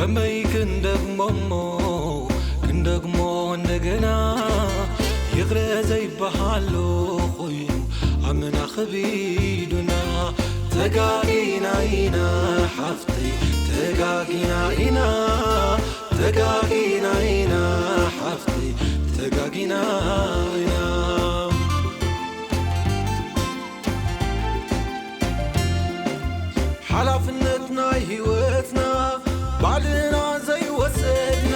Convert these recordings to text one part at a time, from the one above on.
ከመይ ክንደግሞ እሞ ክንደግሞ እንደገና ይቕረ ዘይበሃሎ ኮይኑ ኣምና ኸቢዱና ተጋጊና ኢና ሓፍተይ ተጋጊና ኢና ተጋጊና ኢና ሓፍተይ ተጋጊና ኢና ሓላፍነት ናይ ህይወትና ባዕልና ዘይወሰድና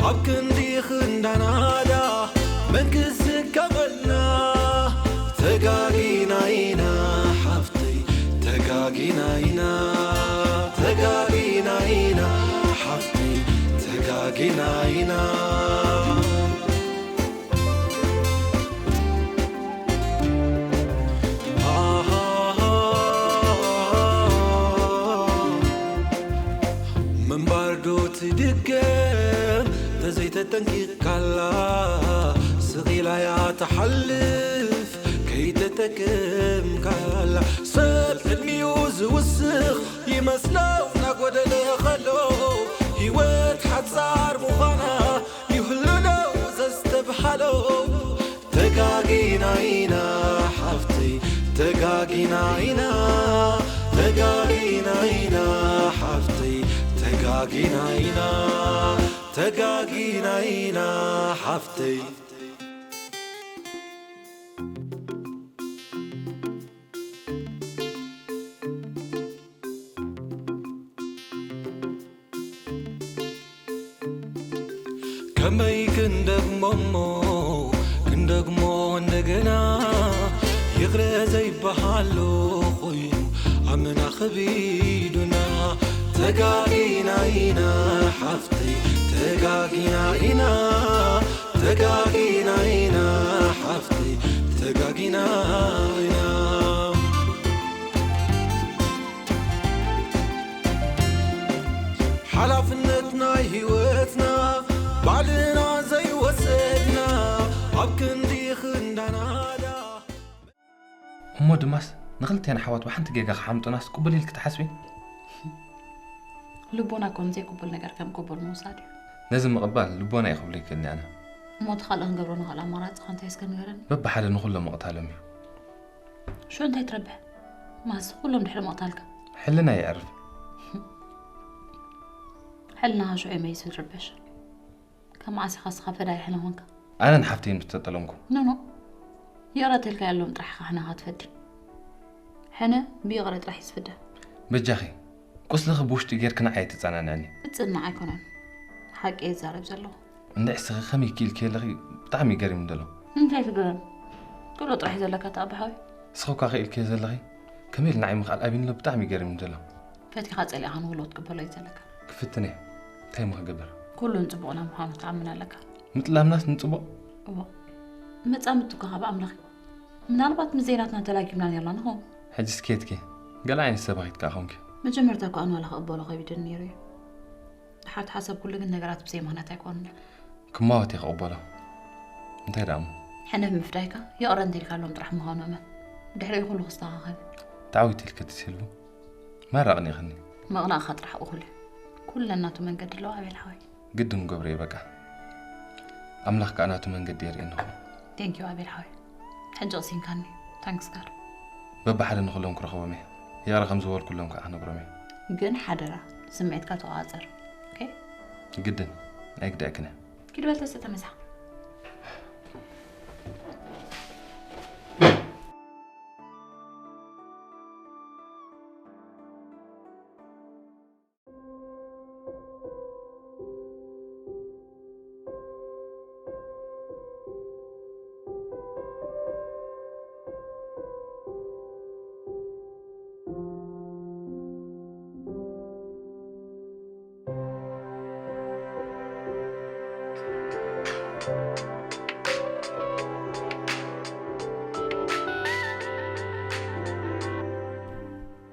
ኣብ ክንዲ ክንዳናዳ መንግስቲ ከበልና ተጋጊና ኢና ሓፍተይ ተጋጊና ኢና ተጋጊና ኢና ሓፍተይ ተጋጊና ኢና ምንባር ዶ ትድገም ተዘይተጠንቂቕካላ ስቕ ኢላ እያ ትሓልፍ ከይተጠቀምካላ ሰብ ዕድሚኡ ዝውስኽ ይመስሎ እናጎደለ ኸሎ ህይወት ሓጻር ምዃና ይህሉ ዶ ዘስተብሃሎ ተጋጊና ኢና ሓፍተይ ተጋጊና ኢና ተጋጊና ኢና ሓፍተይ ተጋጊና ኢና ተጋጊና ኢና ሓፍተይ ከመይ ክንደግሞ እሞ ክንደግሞ እንደገና ይቕረ ዘይበሃሎ ኮይኑ ኣምና ኸቢዱና ተጋጊና ኢና ሓፍተይ ተጋጊና ኢና ተጋጊና ኢና ሓፍተይ ተጋጊና ኢና ሓላፍነት ናይ ህይወትና ባዕልና ዘይወሰድና ኣብ ክንዲ ክንዳናዳ እሞ ድማስ ንኽልቴና ኣሕዋት ብሓንቲ ጌጋ ክሓምጡናስ ቅቡል ኢልኪ ትሓስቢ? ልቦና ኮን ዘይቅቡል ነገር ከም ቅቡል ምውሳድ እዩ። ነዚ ምቕባል ልቦና እዩ ክብሎ ይክእልኒ ኣነ። እሞ እቲ ካልእ ክንገብሮ ንኽእል ኣማራጺ ከ እንታይ እስከ ንገረኒ? በብሓደ ንኹሎም ምቕታሎም እዩ። ሽዑ እንታይ ትረብሕ? ማስ ኩሎም ድሕሪ ምቕታልካ። ሕልና የዕርፍ። ሕልናኻ ሽዑ መይሱ ዝርበሽ። ከም ዓሲኻ ስኻ ፈዳይ ሕነ ኾንካ። ኣነን ሓፍተይን ምስ ተጠለምኩም። ኖኖ። ይቕረ ተልካ ያለውን ጥራሕ ኢኻ ሕነኻ ትፈዲ። ሕነ ብይቕረ ጥራሕ እዩ ዝፍደ። በጃኺ ቁስልኺ ብውሽጢ ጌርኪ ንዓይ ኣይትጸናንዕኒ። እጽናዕ ኣይኮነን። ሓቂ እየ ዝዛረብ ዘለኹ። እንድዒ እስኺ ከመይ ክኢልኪ ኣለኺ ብጣዕሚ እዩ ገሪሙኒ ዘሎ። እንታይ ትግረም? ትብሎ ጥራሕ እዩ ዘለካ እታ ኣቦ ሓወይ። እስኺ እኳ ክኢልኪዮ ዘለኺ ከመይ ኢሉ ንዓይ ምኽኣል ኣብዩኒ ኣሎ ብጣዕሚ እዩ ገሪሙኒ ዘሎ። ፈቲኻ ጸሊእኻ ንህልዎ ትቅበሎ እዩ ዘለካ። ክፍትን እየ። እንታይ እሞ ክገብር? ኩሉ ንጽቡቕና ምዃኑ ክትኣምን ኣለካ። ምጥላምናስ ንጽቡቕ? እወ። መጻምድቲ እኳ ካብ ኣምላኽ እዩ። ምናልባት ምስ ዘይናትና ተላጊብና ኔርና ንኸውን። ሕጂስ ከየትኪ ገለ ዓይነት ሰብ ኣኺት ከኣ ኾንኪ። መጀመርታ እኳ ኣነ ዋላ ክቕበሎ ከቢድኒ ነይሩ እዩ። ድሓር ተሓሰብኩሉ ግን ነገራት ብዘይ ምኽንያት ኣይኮኑን እዮም። ክማወት እየ ክቕበሎ። እንታይ ደኣ እሞ? ሕነ ብምፍዳይካ ይቕረ እንተኢልካሎም ጥራሕ ምዃኑ እመን። ብድሕሪኡ ኩሉ ክስተኻኸል እዩ። ተዓዊተ ኢልኪ ዲስ ሂልቡ? ማራ ኣቕኒእኽኒ። ምቕናእኻ ጥራሕ እኹል እዩ። ኩለን ናቱ መንገዲ ኣለዋ ኣቤል ሓወይ። ግድን ክገብሮ እየ በቃ። ኣምላኽ ከኣ ናቱ መንገዲ የርእየኒ ይኹን። Thank you ኣቤል ሓወይ። ሕጂ ኣቕሲንካኒ። Thanks God። በብሓደ ንኹሎም ክረኽቦም እየ። ይቕረ ከም ዝበልኩሎም ከኣ ክነግሮም እየ። ግን ሓደራ ስምዒትካ ተቖጻጸር። Okay? ግድን ኣይግደእክን እየ። ኪድ በል ተስተ ተመሳሕ።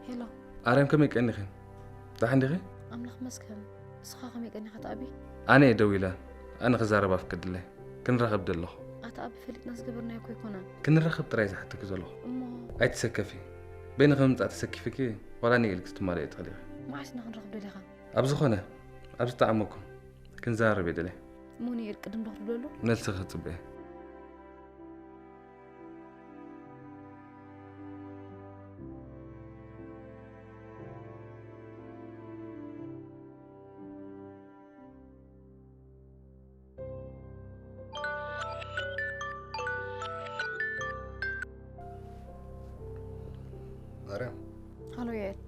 ሄሎ ኣርያም ከመይ ቀኒኺ? ደሓን ዲኺ? ኣምላኽ ይመስገን። ንስኻ ከመይ ቀኒኻ ኣታ ኣቢ? ኣነ እየ ደዊለ። ኣነ ክዛረብ ኣፍቅድለይ። ክንራኸብ ደለኹ። ኣታ ኣቢ ፈሊጥና ዝገበርናዮ እኮ ኣይኮነን። ክንራኸብ ጥራይ እየ ዝሓተኪ ዘለኹ። እሞ ኣይትሰከፊ። በይንኺ ምምጻእ ተሰኪፍኪ ዋላ ንኢልኪ ትማልኢ ትኽእሊ ኢኺ። መዓስ ኢና ክንራኸብ ደሊኻ? ኣብ ዝኾነ ኣብዚ ተዓመኩም ክንዛረብ እየ ደልየ። እሞ ንኤል ቅድም ዶ ክትብለሉ? መልሲ ክጽበ እየ። ማርያም። ሃሎ ያሬድ።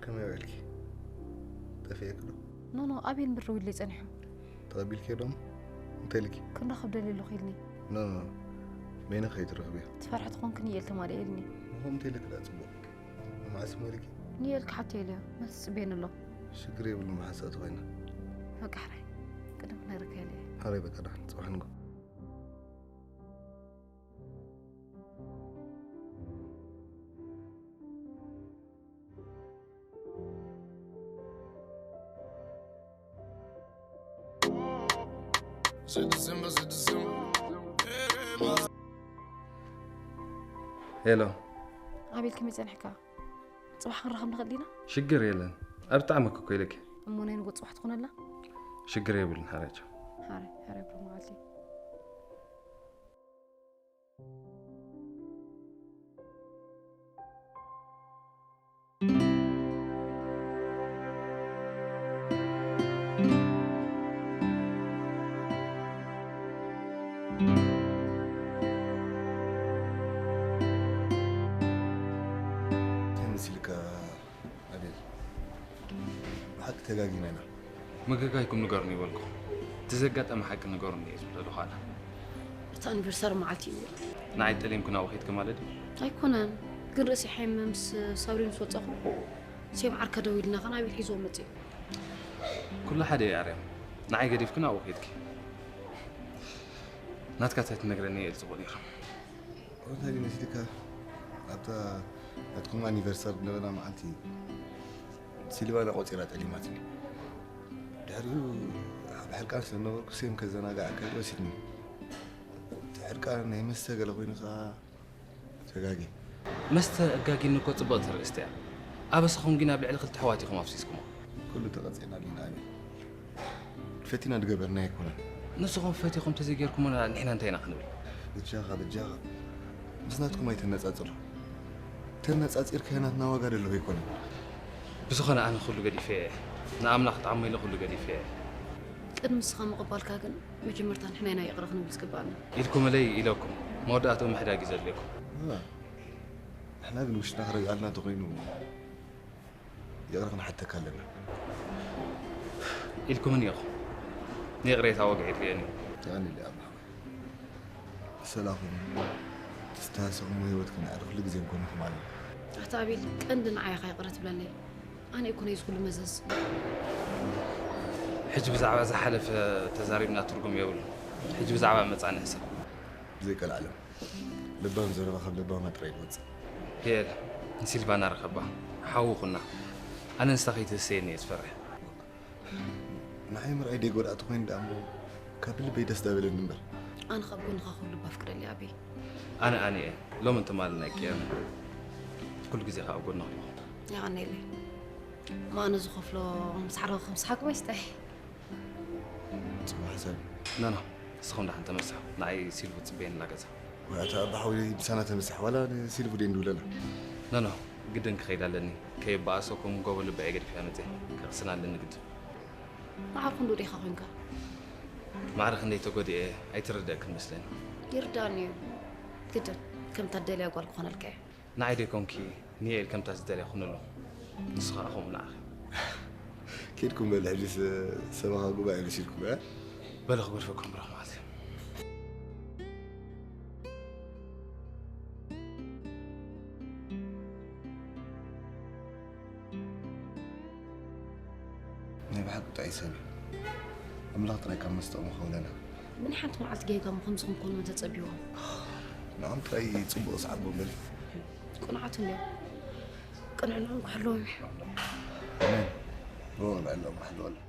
ከመይ ውዒልኪ? ጠፊእኪ ዶ? ኖ፣ ኖ፣ ኣቤል እምበር ደዊሉለይ ጸኒሑ። ተቐቢልክዮ ዶ? እንታይ ኢልኪ? ክንራኸብ ደልየ ኣለኹ ኢልኒ። ኖ፣ ኖ፣ ኖ። በይንኺ ከይትረኽብዮ። ትፈርሒ ተኾንኪ ንኤል ተማልኤ ኢልኒ። ንኹም እንታይ ኢልኪ ደኣ ጽቡቕ። መዓስ እሞ ኢልኪ? ንኤል ክሓቶ ኢለዮ። መልሲ ጽበየኒ ኣሎ። ሽግር የብሉን፣ ብሓንሳእ ተኾይና። በቃ ሕራይ። ቅድም ክነግረካ ኢለ እየ። ሕራይ በቃ ደሓን፣ ጽባሕ ንግሆ። ሄሎ። ኣቤል፣ ከመይ ጸኒሕካ? ጽባሕ ክንራኸብ ንኽእል ዲና? ሽግር የለን። ኣብ ጣዕመኪ እኮ ኢለኪ። እሞ ናይ ንጎ ጽባሕ ትኾነላ? ሽግር የብሉን፣ ሓራይ ቻው። ሓራይ፣ ሓራይ ብሩኽ መዓልቲ። እንታይ መሲልካ ኣቤል? ብሓቂ ተጋጊና ኢና። ምግጋይኩም ንገሩኒ ይበልኩ። እቲ ዘጋጠመ ሓቂ ንገሩኒ እየ ዝብል ዘለኹ ኣነ። እቲ ኣኒቨርሳሪ መዓልቲ እዩ። ንዓይ ጠሊምኩ ናብኡ ኸይድኪ ማለት ድዩ? ኣይኮነን፣ ግን ርእሲ ሓይመ ምስ ሳብሪን ምስ ወጻኹ፣ ሴም ዓርካ ደዊልና ኸን ኣቤል ሒዝዎ መጺኡ። ኩሉ ሓደ እዩ ኣርያም። ንዓይ ገዲፍኪ ናብኡ ኸይድኪ። ናትካ ተትነግረኒ እየ ጽቡቕ ነይሩ። እንታይ ድዩ መሲልካ? ኣብታ ናትኩም ኣኒቨርሳሪ ዝነበረና መዓልቲ ሲልቫና ቆጺራ ጠሊማትኒ። ድሕሪኡ ኣብ ሕርቃን ስለ ዝነበርኩ ሴም ከዘናግዓካ ኢሉ ወሲድኒ። እቲ ሕርቃን ናይ መስተ ገለ ኮይኑ ከኣ ተጋጊ። መስተ ኣጋጊኒ እኮ ጽብቕቲ ኣርእስቲ እያ። ኣበስኹም ግን ኣብ ልዕሊ ክልተ ኣሕዋት ኢኹም ኣፍሲስኩሞ። ኩሉ ተቐጺዕና ዲና ኣቤል? ፈቲና ዝገበርናዮ ኣይኮነን። ንስኹም ፈቲኹም ተዘይጌርኩሞና ንሕና እንታይ ኢና ክንብል? በጃኻ፣ በጃኻ። ምስ ናትኩም ኣይተነጻጽሮ። ተነጻጺርካዮ ናትና ዋጋ ዘለዎ ኣይኮነን። ብዝኾነ ኣነ ኩሉ ገዲፈ እየ። ንኣምላኽ ጣዕሞ ኢለ ኩሉ ገዲፈ እየ። ቅድሚ ንስኻ ምቕባልካ ግን መጀመርታ ንሕና ኢና ይቕረ ክንብል ዝግባኣና። ኢልኩምለይ ኢለኩም። መወዳእትኡ ምሕዳግ እዩ ዘድልየኩም። እ፣ ንሕና ግን ውሽጥና ክረግኣልና እንተኾይኑ ይቕረ ክንሓተካ ኣለና። ኢልኩምኒ ኢኹም። ንይቕሬታ ወግዒ የድልየኒ እዩ። የቐንየለይ ኣምላኽ። ሰላኹም፣ ዝተሃሰኹሞ ህይወት ክነዕሪ ኩሉ ግዜ ንኮንኹም ኣለና። ኣታ ኣቤል፣ ቀንዲ ንዓይ ኢኻ ይቕረ ትብለለይ። ኣነ እኮ ነዚ ኩሉ መዘዝ። ሕጂ ብዛዕባ ዝሓለፈ ተዛሪብና ትርጉም የብሉን። ሕጂ ብዛዕባ መጻኢ ንሕሰብ። ብዘይ ቀልዓለም። ለባም ዘረባ ካብ ለባማ ጥራይ እዩ ዝወጽእ። ሄል፣ ንሲልቫና ርኸባ። ሓዊ ኩና። ኣነ ንሳ ከይትህሰየኒ እየ ዝፈርሕ። ንዓይ ምርኣይ ደይጎድኣ ተኾይኑ ደኣ እሞ ካብ ልበይ ደስ ዳበለኒ እምበር። ኣነ ካብ ጎንኻ ኩሉ እባ ኣፍቅረለይ ኣቤ። ኣነ ኣነ እየ። ሎምን ትማልን ኣይቀየርን። ኩሉ ግዜ ከኣ ኣብ ጎንኺ ኣለኹ። የቐንየለይ። እሞ ኣነ ዝኸፍሎ ምስ ሓረኹ ክምስሓኩም ኣይስታይ። ጽቡቕ ሓሳብ እዩ። ኖ፣ ኖ፣ ንስኹም ደሓን ተመስሑ። ንዓይ ሲልቭ ጽበየኒ ኣላ ገዛ። ወይ ኣታ ኣባ ሓወይ ምሳና ተመሳሕ፣ ዋላ ንሲልቭ ደይ ንድውለላ? ኖ፣ ኖ፣ ግድን ክኸይድ ኣለኒ። ከየባእሰኩም ጎቦ ልበይ ገዲፈያ መጽየ። ከቕስን ኣለኒ ግድን። ማዕረ ክንድኡ ዲኻ ኮንካ? ማዕረ ክንደይ ተጎዲኤ ኣይትርደእክን መስለኒ። ይርዳእኒ እዩ። ግድን፣ ከምታ ትደልያ ጓል ክኾነልካ እየ። ንዓይ ደይኮንኪ ንኤል ከምታ ዝደልያ ኩነሉ። ንሱ ኸኣ ከምኡ ንዓኺ። ኬድኩም በል፣ ሕጂስ ሰበኻ ጉባኤ መሲልኩም፣ እ? በለ ክገድፈኩም ብረኽ ማለት እዩ። ናይ ብሓቂ ጥዑይ ሰብ እዩ። ኣምላኽ ጥራይ ካብ መስተኦም ይኸውለና። ምን ሓንቲ መዓልቲ ጌጋ ምኾኑ ዝኾንኮኑ ተጸቢዎም። ንዖም ጥራይ ጽቡቕ ሰዓቦም በል። ቅኑዓት እንድዮም። ቅንዕንኦም ክሕልዎም እዩ። ኣሜን። ብወቕልዕሎም ክሕልወሎም።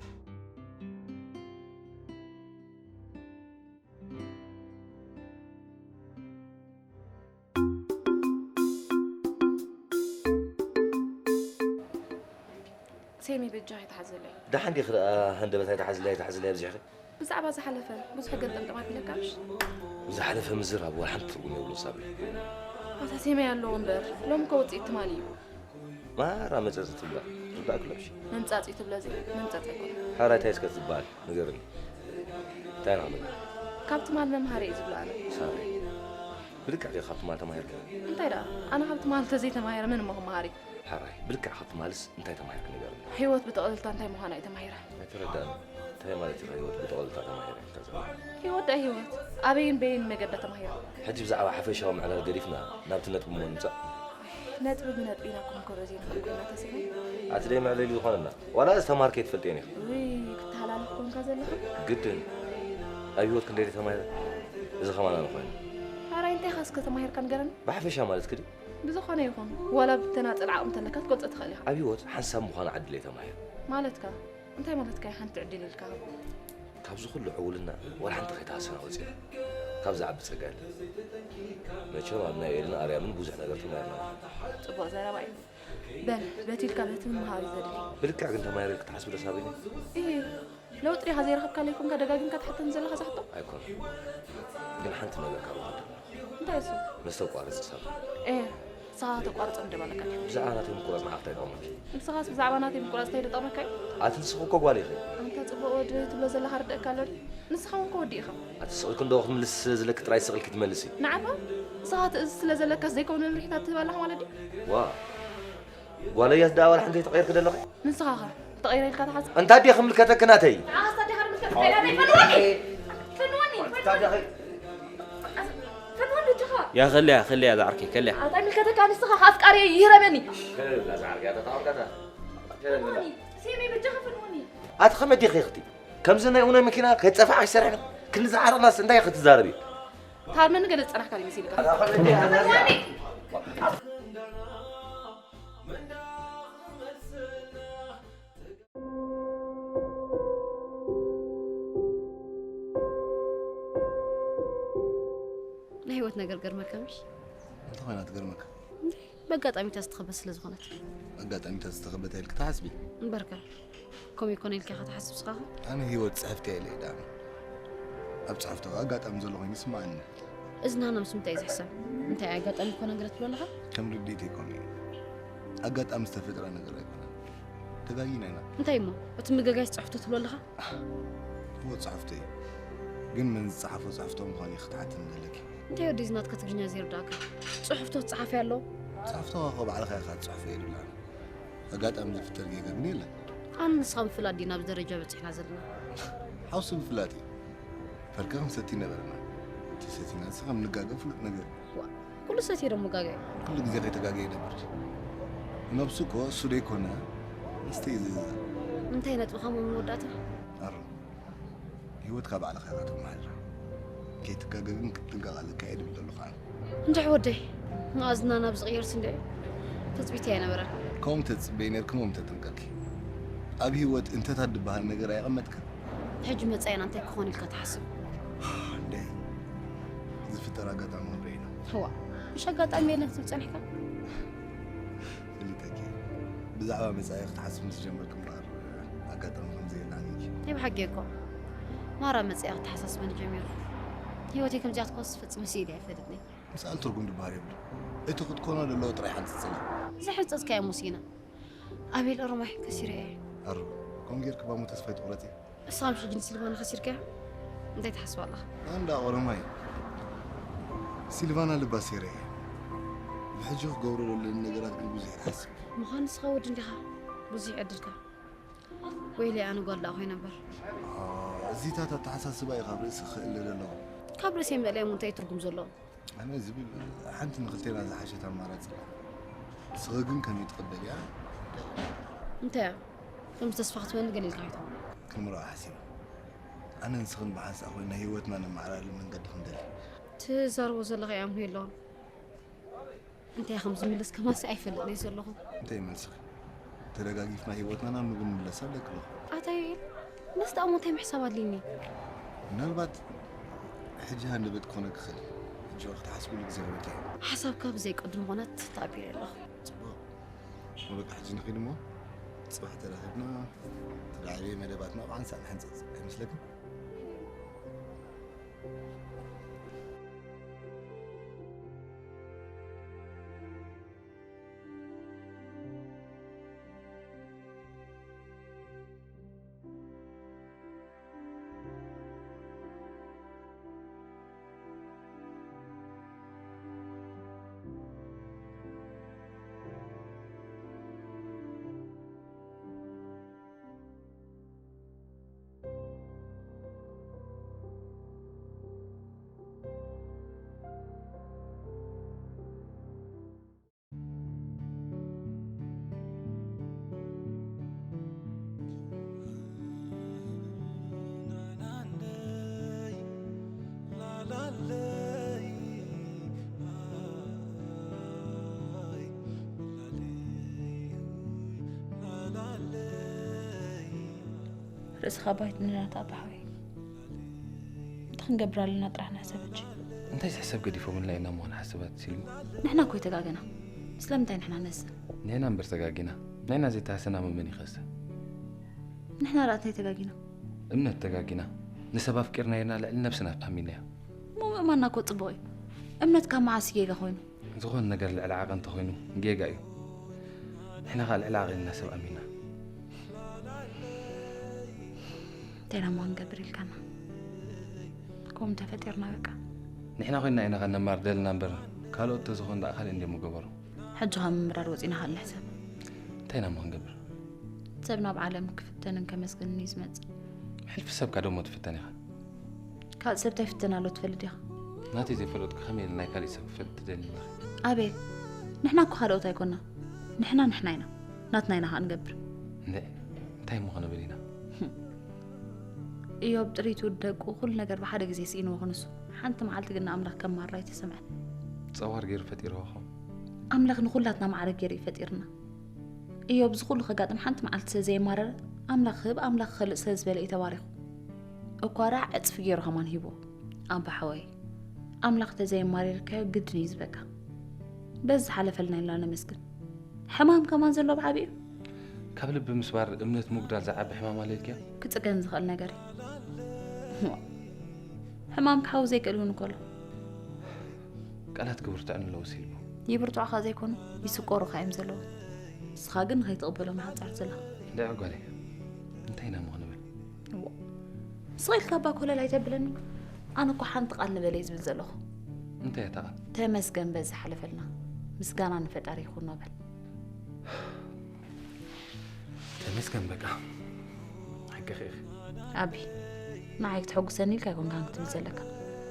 ሴሚ በጃ ኣይትሓዘለይ። ደሓን ዲኺ ደኣ ሃንደበት ኣይትሓዝለይ ኣይትሓዝለይ ኣብዚሕኺ? ብዛዕባ ዝሓለፈ ብዙሕ ገጠምጠም ኣቢለካ ምሽ? ዝሓለፈ ምዝራብ ዋላ ሓንቲ ትርጉም የብሉን ሳብሪ። ኣታ ሴሚ ኣለዎ እምበር ሎም ከ ውፅኢት ትማሊ እዩ። ማራ መፀፂ ትብላ ትርዳእኪ ኣሎ ምሽ? መምፃፂ ትብሎ እዚ መምፃፂ ኣይኮነ። ሓራይ እንታይ እስከ ትበሃል ንገርኒ። እንታይ ኢና ክንብል? ካብ ትማል መምሃሪ እዩ ዝብሎ ኣነ። ሳብሪ ብልክዕ ዲኺ ካብ ትማል ተማሂርኪ? እንታይ ደኣ ኣነ ካብ ትማል ተዘይተማሂረ መን እሞ ክመሃር እዩ? ሓራይ ብልክዕ ካብ ትማልስ እንታይ ተማሂርኪ ንገርኒ? ህይወት ብጥቕልልታ እንታይ ምዃና እየ ተማሂረ። ኣይተረድኣን። እንታይ ማለት ኢኻ ህይወት ብጥቕልልታ ተማሂረ ኢልካ ዘለኺ? ህይወት ደኣ ህይወት ኣበይን በይን መገዳ ተማሂረ። ሕጂ ብዛዕባ ሓፈሻዊ ምዕላል ገዲፍና ናብቲ ነጥቢ እሞ ንምጻእ። ነጥቢ ብነጥቢ ኢና ክንምከሮ ዘይንኽእል ኮይና ተሲና። ኣቲ ደይ መዕለሊ ዝኾነና ዋላ ዝተማሃርኪ ኣይትፈልጥዮን ኢኺ። ውይ ክተሃላልኽ ኮንካ ዘለኻ። ግድን ኣብ ህይወት ክንደይ ተማሂረ እዚ ኸማን ኣነ ኮይኑ። ሓራይ እንታይ ኢኻ እስከ ተማሂርካ ንገረኒ። ብሓፈሻ ማለት ክዲ ብዝኾነ ይኹን ዋላ ብተናጸል ዓቕሚ ተለካ ክትገልጾ ትኽእል ኢኻ። ኣብ ህይወት ሓንሳብ ምዃን ዓድል እየ ተማሂረ። ማለትካ? እንታይ ማለትካ እዩ ሓንቲ ዕድል ኢልካ? ካብዚ ኩሉ ዕውልና ዋላ ሓንቲ ከይተሃሰና ወጺና። ካብ ዝዓቢ ጸጋ የለን። መቸም ኣብ ናይ ኤልን ኣርያምን ብዙሕ ነገር ተማሂርና። ጽቡቕ ዘረባ እዩ። በል በቲ ኢልካ በቲ ምምሃር እዩ ዘድሊ። ብልክዕ ግን ተማሂረ ኢልኪ ትሓስቢ ዶ ሳብሪና? እሂ ለውጢ ዲኻ ዘይረኸብካለይ ኮንካ ደጋጊምካ ትሓተኒ ዘለኻ እዛ ሕቶ? ኣይኮነን ግን ሓንቲ ነገር ካባኺ ደለኹ። እንታይ እሱ? መስተቋርፂ ሰብ። ኤህ ንስኻ ከተቋርፆ ምደባለካ ድዩ? ብዛዕባ ናተይ ምቁራፅ ንዓኺ እንታይ ይጠቕመኪ? ንስኻስ ብዛዕባ ናተይ ምቁራፅ እንታይ ደጠቕመካ እዩ? ኣቲ ንስኺ እኮ ጓል ኢኺ። ኣንታ ፅቡቕ ወዲ ትብሎ ዘለኻ ርደእካ ኣሎ ድዩ? ንስኻ እውን እኮ ወዲ ኢኻ። ኣቲ ስቕ ኢልኪ እንዶ ክትምልሲ ዝለኪ ጥራይ ስቕ ኢልኪ ትመልሲ። ንዓኻ ንስኻ ትእዝዝ ስለ ዘለካስ ዘይከውን መምርሒታት ትህብ ኣለኻ ማለት ድዩ? ዋእ ጓለያስ ደኣ ዋላ ሓንቲ ተቐይርኪ ደለኺ? ንስኻ ኸ ተቐይረ ኢልካ ትሓስብ? እንታይ ድየ ክምልከተኪ ናተይ? ንዓኻስ እንታይ ድኻ ዝምልከተካ? ኢላ ናይ ፈንወኒ! ፈንወኒ! ፈንወኒ! ፈንወኒ በጃኻ! ያ ከልያ ከልያ ዝዓርከይ ከልያ። ኣታ ይምልከተካ ንስኻ ከ ኣፍቃሪየይ ይህረመኒ! ገለ ብላ ዝዓርከይ ኣታ ተዓርቀታ። ገለ ብላ። ፈንወኒ! ሴመይ በጃኻ ፈንወኒ! ኣቲ ከመይ ዲኺ እኽቲ? ከምዚ ናይ ኡናይ መኪና ከይጸፋዕኪ ሰሪሕና ክንዲ ዝዓረቕናስ እንታይ ኢኺ ትዛረቢ? ትሃርመኒ ገለ ዝጸናሕካ ድዩ መሲልካ? ኣታ ከመይ ዲኺ? ፈንወኒ! ናይ ህይወት ነገር ገርመካ ምሽ? እንታይ ኮይና ትገርመካ? እንዴ በጋጣሚታት ዝተኸበት ስለ ዝኾነት። በጋጣሚታት ዝተኸበተ ኢልክ ትሓስቢ? እምበርከ ከምኡ ይኮነ ኢልካ ኢኻ ትሓስብ ስኻ ኸ? ኣነ ህይወት ጽሕፍቲ እየ ኢለ ይድኣም። ኣብ ጽሕፍቲ ኣጋጣሚ ዘሎ ኮይኑ ይስምዓኒ። እዚ ናህና ምስ ምንታይ እዩ ዝሕሰብ? እንታይ ኣጋጣሚ ይኮነ ገለ ትብሎ ኣለኻ? ከም ርድኢተይ ኮነ እዩ። ኣጋጣሚ ዝተፈጥረ ነገር ኣይኮነን። ተጋጊና ኢና። እንታይ እሞ? እቲ ምግጋይ ዝጽሕፍቶ ትብሎ ኣለኻ? እወ ጽሕፍቶ እዩ። ግን መን ዝጸሓፎ ጽሕፍቶ ምዃኑ እዩ ክትሓትኒ ዘለኪ። እንታይ ወዲ እዚ ናትካ ትግርኛ ዘይርዳእካ? ጽሑፍቶ ትጸሓፊ ኣሎ? ጽሕፍቶ እኮ ባዕልኻ ኢኻ ትጽሕፎ የድላን። ኣጋጣሚ ዝፍጠር ጌጋ ግን የለን። ኣነ ንስኻ ምፍላጥ ድዩ ናብዚ ደረጃ በጺሕና ዘለና? ሓውሲ ምፍላጥ እዩ። ፈርከ ክንሰቲ ነበረና። እንተሰቲና ንስኻ ምንጋገ ፍሉጥ ነገር እዩ። ዋ፣ ኩሉ ሰትየ ዶ ምጋገ እዩ? ኩሉ ግዜ ከይተጋገየ ይነብር ድዩ? ነብሱ እኮ እሱ ደይኮነ መስተ እዩ ዝእዝዝ። እንታይ ነጥብኻ እሞ መወዳእታ? ኣሮ፣ ህይወትካ ባዕልኻ ኢኻ ተመሓድራ። ከይትጋገ ግን ክትጥንቀቕ ኣለካ እየ ድብል ዘለኹ ኣነ። እንድዒ ወደይ፣ መኣዝና ናብ ዝቕየርስ እንድዒ ትጽቢተይ ኣይነበረን። ከምኡ ምተትጽበዪ ነይርኪ እሞ ምተጠንቀቕኪ። ኣብ ህይወት እንተታት ድበሃል ነገር ኣየቐመጥክን። ሕጂ መጻኢና እንታይ ክኾን ኢልካ ትሓስብ? እንድዒ ዝፍጠር ኣጋጣሚ ክንርኢ ኢና። እዋ፣ ምሽ ኣጋጣሚ የለን ክትብል ጸኒሕካ? ፈሊጠኪ። ብዛዕባ መጻኢ ክትሓስቢ ምስ ጀመርኪ እምበኣር ኣጋጣሚ ከም ዘየላኒ ኢኺ። ናይ ብሓቂ እኮ ማራ መጺኣ ክተሓሳስበኒ ጀሚሩ። ህይወተይ ከምዚኣ ትኮንስ ፈጺመ ስኢለ ኣይፈልጥን እየ። ምስኣል ትርጉም ዝበሃል የብሉን። እቲ ክትኮኖ ዘለዎ ጥራይ ሓንጽጽላ። ዝሕንጸጽካዮ እሞ ስኢነ። ኣቤል ኦሮማይ ከሲረዮ እየ። ኣሩ፣ ከምኡ ጌርኪ ባሙ ተስፋ ኣይትቑረጺ። ንስኻ ምሽ ሕጂ ንሲልቫና ከሲርካያ? እንታይ ትሓስብ ኣለኻ? ኣንዳ ኦሮማይ። ሲልቫና ልባ ሴረ እየ። ብሕጂ ክገብሮ ዘለኒ ነገራት ግን ብዙሕ ይሓስብ። ምዃን ንስኻ ወዲ እንዲኻ። ብዙሕ ይዕድልካ። ወይለይ ኣነ ጓል ደኣ ኮይነ እምበር። እዚታት ኣተሓሳስባ እዩ ካብ ርእሲ ክእለ ዘለዎ። ካብ ርእሰይ ምእላይ እሞ እንታይ እዩ ትርጉም ዘለዎ? ኣነ ዝብል ሓንቲ ንክልቴና ዝሓሸት ኣማራፂ እያ። ንስኺ ግን ከመይ ትቕበልያ? እንታይ እያ? ከም ተስፋ ክትበኒ ገለ ኢልካ ኣይትኾን። ክንምርዖ ሓሲበ። ኣነ ንስኽን ብሓንሳእ ኮይና ህይወትና ነመዓራርየሉ መንገዲ ክንደሊ። ትዛረቦ ዘለኻ ይኣምኖ የለኹን። እንታይ ከም ዝምልስ ከማሲ ኣይፈልጥን እየ ዘለኹ። እንታይ መልስኺ? ተደጋጊፍና ህይወትና ናብ ንግምለስ ኣለኪ ኣለኹ። ኣታ ዮኤል፣ ነዚ ደኣ እንታይ ምሕሳብ ኣድልዩኒ? ምናልባት ሕጂ ሃንደበት ክኾነኪ ይኽእል እዩ። ሕጂ ክትሓስብሉ ግዜ ክህበኪ እየ። ሓሳብካ ብዘይ ቅድሚ ኩነት ተኣቢረ ኣለኹ። ጽቡቕ። እሞ በቃ ሕጂ ንኺድ እሞ ጽባሕ ተራኺብና ተላዒበ መደባትና ብሓንሳእ ንሕንጽጽ ኣይመስለክን? ርእስኻ ባይት ንናት ኣባሓወይ። እንታይ ክንገብር ኣለና ጥራሕ ንሕሰብ ሕጂ። እንታይ ዝሕሰብ ገዲፎምልና ኢና እሞ ክንሓስብ ኣትሲሉ? ንሕና እኮ ኣይተጋገና። ስለምንታይ ንሕና ንህሰብ? ንሕና እምበር ተጋጊና። ናይና ዘይተሃሰና መመን ይኸሰ? ንሕና ደኣ እንታይ ተጋጊና? እምነት ተጋጊና። ንሰብ ኣፍቂርና ኢልና ልዕሊ ነብስና ኣሚንያ። እሞ ምእማንና እኮ ጽቡቕ እዩ። እምነት ካብ መዓስ ጌጋ ኮይኑ? ዝኾነ ነገር ልዕሊ ዓቐን እንተኾይኑ ጌጋ እዩ። ንሕና ኸኣ ልዕሊ ዓቐንና ሰብ ኣሚና። እንታይ ደኣ እሞ ክንገብር ኢልካና? ከምኡ ተፈጢርና በቃ። ንሕና ኮይንና ኢና ከነማር ደልና እምበር፣ ካልኦት ተዝኾን ደኣ ካልእ እንድዮም ምገበሩ። ሕጂ ካብ ምምራር ወጺና ኸኣ ንሕሰብ። እንታይ ኢና እሞ ክንገብር? ሰብ ናብ ዓለም ክፍተንን ከመስግንን እዩ ዝመጽእ። ሕልፊ ሰብካ ደሞ ትፍተን ኢኻ። ካልእ ሰብ እንታይ ይፍተን ኣሎ ትፈልጥ ዲኻ? ናተይ ዘይፈለጥኩ ከመይ ኢለ ናይ ካልእ ሰብ ክፈልጥ ትደሊ ኣለኺ? ኣቤል፣ ንሕና እኮ ካልኦት ኣይኮና። ንሕና ንሕና ኢና። ናትና ኢና ኸኣ ንገብር። እንድዒ፣ እንታይ እሞ ክንብል ኢና? እዮብ ጥሪቱ ደቁ ኩሉ ነገር ብሓደ ግዜ ስኢንዎ ክንሱ። ሓንቲ መዓልቲ ግን ንኣምላኽ ከማርር ኣይተሰምዐን። ጸዋር ገይሩ ፈጢርዎ ኸም ኣምላኽ ንኹላትና ማዕረ ገይሩ እዩ ፈጢርና። እዮብ እዚ ኩሉ ከጋጥም ሓንቲ መዓልቲ ስለ ዘየማረረ፣ ኣምላኽ ክህብ ኣምላኽ ክኸልእ ስለ ዝበለ እዩ ተባሪኹ። እኳ ደኣ ዕጽፊ ገይሩ ኸማን ሂብዎ። ኣባ ሓወይ፣ ኣምላኽ ተዘየማሪርካዮ ግድን እዩ ዝበካ። በዚ ዝሓለፈልና ኢልና ነመስግን። ሕማም ከማን ዘሎ ብዓቢኡ። ካብ ልቢ ምስባር እምነት ምጉዳል ዝዓቢ ሕማም ኣሎ ኢልክዮ? ክጽገን ዝኽእል ነገር እዩ። ሕማም ክሓዊ ዘይክእል እውን እኮ ኣሎ። ቃላት ክብርትዕኒ ኣለዉ ሲልሞ። ይብርትዑኻ ዘይኮኑ፣ ይስቆሩኻ እዮም ዘለዉ። ንስኻ ግን ንኸይትቕበሎም ሓጻር ዘለኻ። እንድዒ ጓለይ፣ እንታይ ኢና እሞ ክንብል? እዎ። ስቕ ኢልካ እባ ኮለል ኣይተብለኒ። ኣነ እኮ ሓንቲ ቃል ንበለይ ዝብል ዘለኹ። እንታይ እያ እታ ቃል? ተመስገን በዚ ሓለፈልና። ምስጋና ንፈጣሪ ይኹን ኖበል። ተመስገን በቃ። ሓቅኺ ኢኺ። ኣቢ፣ ንዓይ ክተሐጉሰኒ ኢልካ ኣይኮንካን ክትብል ዘለካ።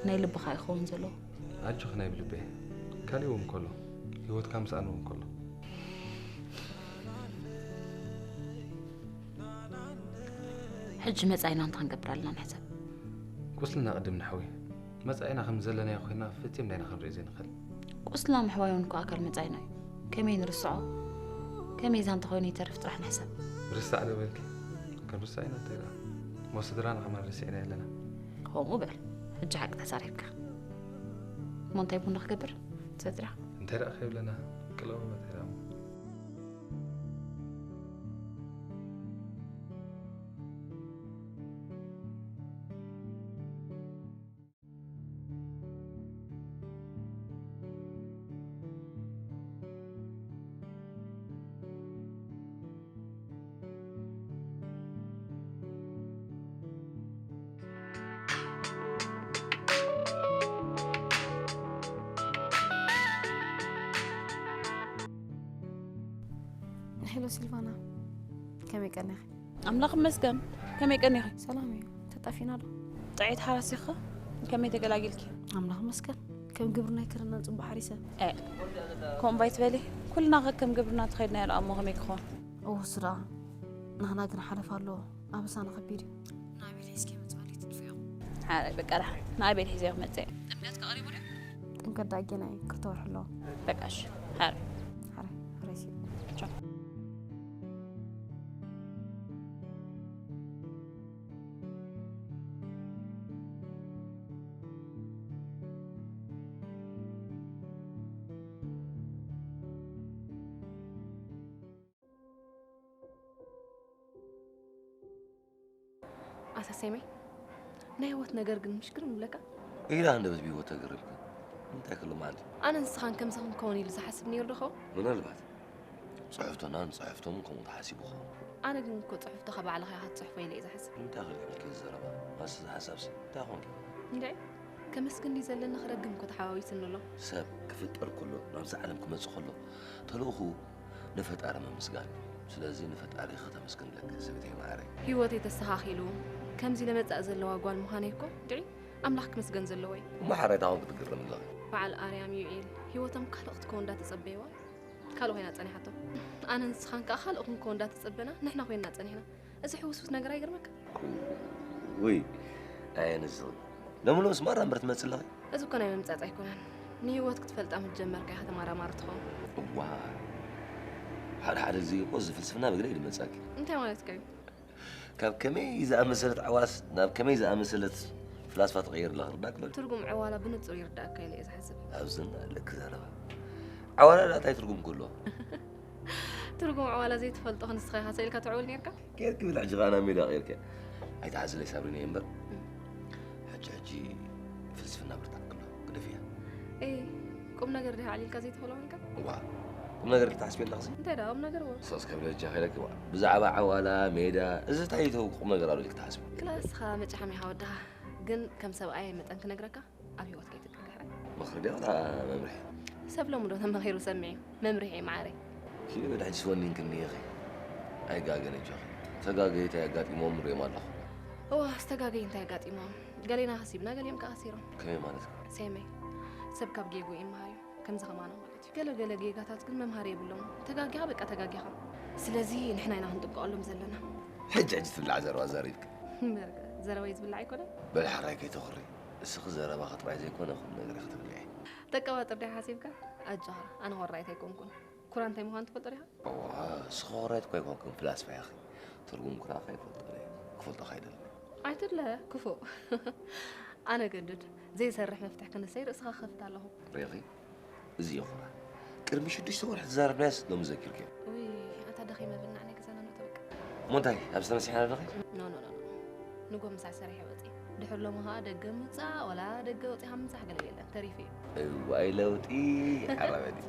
ናይ ልብኻ እዩ ክኸውን ዘለዎ። ኣጆኺ ናይ ብልበይ። ካሊእ እውን ከሎ፣ ህይወትካ ምስኣን እውን ከሎ። ሕጂ መጻኢና እንታይ ክንገብር ኣለና ንሕሰብ። ቁስልና ቅድም ንሕዊ። መጻኢና ከም ዘለናዮ ኮይና ፈጺምና ኢና ክንርኢ ዘይንኽእል። ቁስልና ምሕዋይ እውን እኮ ኣካል መጻኢና እዩ። ከመይ ንርስዖ? ከመይ እዛ እንተኾይኑ ይተርፍ ጥራሕ ንሕሰብ። ርሳዕ ዶ በልኪ? ክንርሳዕ ኢና እንታይ ደኣ? እሞ ስድራና ከማን ረሲዕና ኣለና። ከምኡ በል። ሕጂ ሓቂ ተዛሪብካ። እሞ እንታይ ቡና ክገብር? ትሰትያ? እንታይ ደኣ ከይብለና? ቅለቡ መታይ ደኣ እሞ? ሄሎ ሲልቫና፣ ከመይ ቀኒኺ? ኣምላኽ ይመስገን። ከመይ ቀኒኺ? ሰላም እዩ። ተጣፊና ዶ? ጥዕይቲ ሓራስ ኢኺ? ከመይ ተገላጊልኪ? ኣምላኽ ይመስገን። ከም ግብርና ይክርና ጽቡቕ ሓሪሰ። እ፣ ከምኡ ባይትበሊ። ኩልና ከ ከም ግብርና እንተኸድናዮ ደኣ እሞ ከመይ ክኸውን? እውስ ደኣ። ናህና ግን ሓለፋ ኣለዎ። ኣበሳና ከቢድ እዩ። ናበይ ሒዝኪ መጽባሊ ትጥፍዮ? ሓራይ በቃ ደሓን። ናበይ ሒዘዮ ክመጽእ? ጥምቀት ከ ቀሪቡ ድዩ? ጥምቀት ደኣ ጌና እዩ። ክልተ ወርሒ ኣለዎ። በቃ እሺ። ሓራይ። ሓራይ። ሓራይ ሲ። ቻው። ኣታ ሴመይ፣ ናይ ህይወት ነገር ግን ምሽ ግርም ይብለካ። ኢላ እንደበት ብህይወት ተገረምኩ። እንታይ ክሉ ማለት? ኣነ ንስኻን ከምዚ ክንከውን ኢሉ ዝሓስብ ነይሩ ዶ ኸውን? ምናልባት ጽሕፍቶናን ጽሕፍቶም ከምኡ ተሓሲቡ ኸውን። ኣነ ግን እኮ ጽሕፍቶኻ ባዕልኻ ኢኻ ትጽሕፎ ኢለ እየ ዝሓስብ። እንታይ ክልክልኪ ዘረባ? ማስ ዝሓሳብሲ እንታይ ኾንኪ? እንድዒ፣ ከመስግን ድዩ ዘለኒ ክረግም እኮ ተሓዋዊስኒ ኣሎ። ሰብ ክፍጠር ከሎ ናብዚ ዓለም ክመጽእ ከሎ ተልእኹ ንፈጣሪ ምምስጋን እዩ። ስለዚ ንፈጣሪ ከተመስግን ኣለኪ ሰበይተይ ማዕረይ። ህይወተይ ተስተኻኺሉ ከምዚ ለመጻእ ዘለዋ ጓል ምዃነይ እኮ ድዒ ኣምላኽ ክምስገን ዘለዎ እዩ። እሞ ሓራይ እንታይ ኾንኪ ትግረሚ ኣለኺ? በዓል ኣርያም ዩኤል ህይወቶም ካልእ ክትከውን እንዳተጸበይዋ ካልእ ኮይና ጸኒሓቶ። ኣነ ንስኻን ከኣ ካልእ ክንከውን እንዳተጸበና ንሕና ኮይንና ጸኒሕና። እዚ ሕውስውስ ነገር ኣይገርመካ? ውይ ኣየንዝን ሎሚ ሎምስ ማራ እምበር ትመጽእ ኣለኺ። እዚ እኮ ናይ ምምጻጽ ኣይኮነን። ንህይወት ክትፈልጣ ምስ ጀመርካ ኢኻ ተመራማሪ ትኸውን። እዋ ሓደ ሓደ ግዜ እኮ እዚ ፍልስፍና ብግደ እዩ ዝመጻኪ። እንታይ ማለትካ እዩ? ካብ ከመይ ዝኣመሰለት ዓዋስ ናብ ከመይ ዝኣመሰለት ፍላስፋ ትቐይር ኣለኺ ርዳክ ሎ። ትርጉም ዕዋላ ብንጹር ይርዳእካ ኢለ እየ ዝሓስብ። ኣብዝና ኣለኪ ዘረባ። ዓዋላ ዳ እንታይ ትርጉም ክህልዎ? ትርጉም ዕዋላ ዘይትፈልጦ ክንስኻ ኢኻ ሰኢልካ ትዕውል ነርካ? ጌርኪ ብላ ሕጂ ኸኣ ናብ ሜዳ ቀይርኪ። ኣይትሓዝለይ ሳብሪና እየ እምበር። ሕጂ ሕጂ ፍልስፍና ብርታዕ ክሎ ግደፍያ። እይ ቁም ነገር ድህ ዓሊልካ ዘይትኸሎ ኮንካ? ዋ ቁም ነገር ክትሓስቢ ኣለኽሲ? እንታይ ደኣ ቁም ነገር ወ? ሶስ ከብለ እጃ ከይለኪ ዋ ብዛዕባ ዓዋላ ሜዳ እዚ እንታይ ይተው ቁም ነገር ኣሎ ኢልክ ትሓስቢ? ክላስኻ መጫሓም ኢኻ ወድኻ። ግን ከም ሰብኣይ መጠን ክነግረካ ኣብ ህይወት ከይትቅድሐ። ምኽሪ ድያ ወላ መምርሒ? ሰብ ሎሚ ዶ ተመኺሩ ሰሚዑ? መምርሒ እዩ መዓረይ። ኪድ ሕጂ ስወኒን ክንየኺ ኣይጋገን እጆኺ። ተጋገይቲ ኣጋጢሞም ሪኦም ኣለኹ። እዋ ኣስተጋገይ እንታይ ኣጋጢሞም? ገሌና ከሲብና ገሊኦም ከኣ ከሲሮም። ከመይ ማለት? ሴመይ ሰብ ካብ ጌጉ ይመሃር እዩ። ከምዚ ከማና ማለት እዩ። ገለ ገለ ጌጋታት ግን መምሃሪ የብሎም። ተጋጊኻ በቃ ተጋጊኻ። ስለዚ ንሕና ኢና ክንጥቅቐሎም ዘለና። ሕጂ ሕጂ ትብላዕ ዘረባ ዘሪብክ። ዘረባይ ዝብላዕ ኣይኮነን። በል ሕራይ ከይተኹሪ። እስኺ ዘረባ ከጥባይ ዘይኮነ ኹም ነገር ክትብልዒ። ተቀባጥር ዲኻ ሓሲብካ? ኣጆኻ ኣነ ወራይት ኣይኮንኩን። ኩራ እንታይ ምዃኑ ትፈልጦ ዲኻ? እዋ እስኺ ወራይት እኳ ኣይኮንክን ፍላስፋ ኢኺ። ትርጉም ኩራ ከይፈልጦ እየ። ክፈልጦ ካይደሊ። ኣይትድለ ክፉእ። ኣነ ገድድ ዘይሰርሕ መፍትሕ ክንሰይ ርእስኻ ክኸፍት ኣለኹ። ሪኺ እዚ እዩ ኩራ። ቅድሚ ሽዱሽተ ወርሒ ተዛረብናያስ ሎሚ ዘኪርክዮ። ውይ ኣታ ደኺመ ብናዕ ናይ ገዛና ንእቶ በቃ። እሞ እንታይ ኣብዚ ተነሲሕና ኣለኺ? ኖ ኖ ኖ ንጎ ምሳሕ ሰሪሐ ወፂ ድሕር ሎሚ ከዓ ደገ ምውፃእ ዋላ ደገ ወፂኻ ምምሳሕ ገለ የለን ተሪፉ እዩ። እዋይ ለውጢ ዓረበዲ።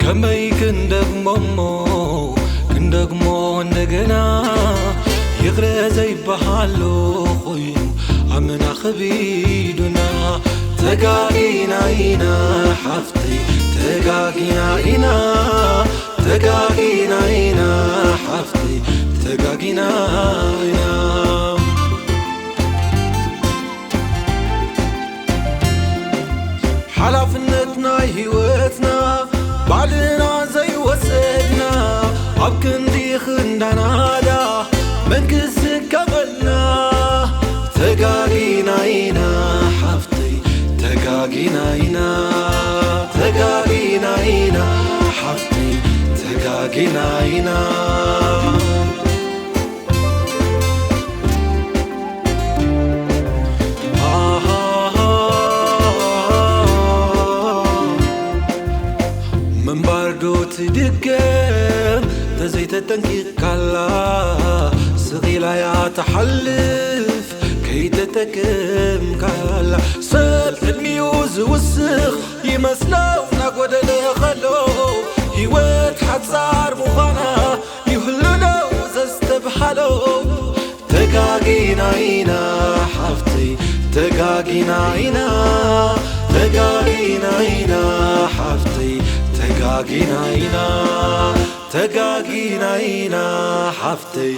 ከመይ ክንደግሞ እሞ ክንደግሞ እንደገና ይቕረ ዘይበሃሎ ኮይኑ ኣምና ኸቢዱና ተጋጊና ኢና ሓፍተይ ተጋጊና ኢና ተጋጊና ኢና ሓፍተይ ተጋጊና ኢና ሓላፍነት ናይ ህይወትና ባዕልና ዘይወሰድና ኣብ ክንዲ ክንዳናዳ መንግስቲ ከበልና ተጋጊና ኢና ሓፍተይ ተጋጊና ኢና ተጋጊና ኢና ሓፍተይ ተጋጊና ኢና ምንባር ዶ ትድገም ተዘይተጠንቂቕካላ ስቕ ኢላ እያ ትሓልፍ ከይተጠቀምካላ ሰብ ዕድሚኡ ዝውስኽ ይመስሎ እናጎደለ ኸሎ ህይወት ሓጻር ምዃና ይህሉ ነው ዘስተብሃሎ ተጋጊና ኢና ሓፍተይ ተጋጊና ኢና ተጋጊና ኢና ሓፍተይ ተጋጊና ኢና ተጋጊና ኢና ሓፍተይ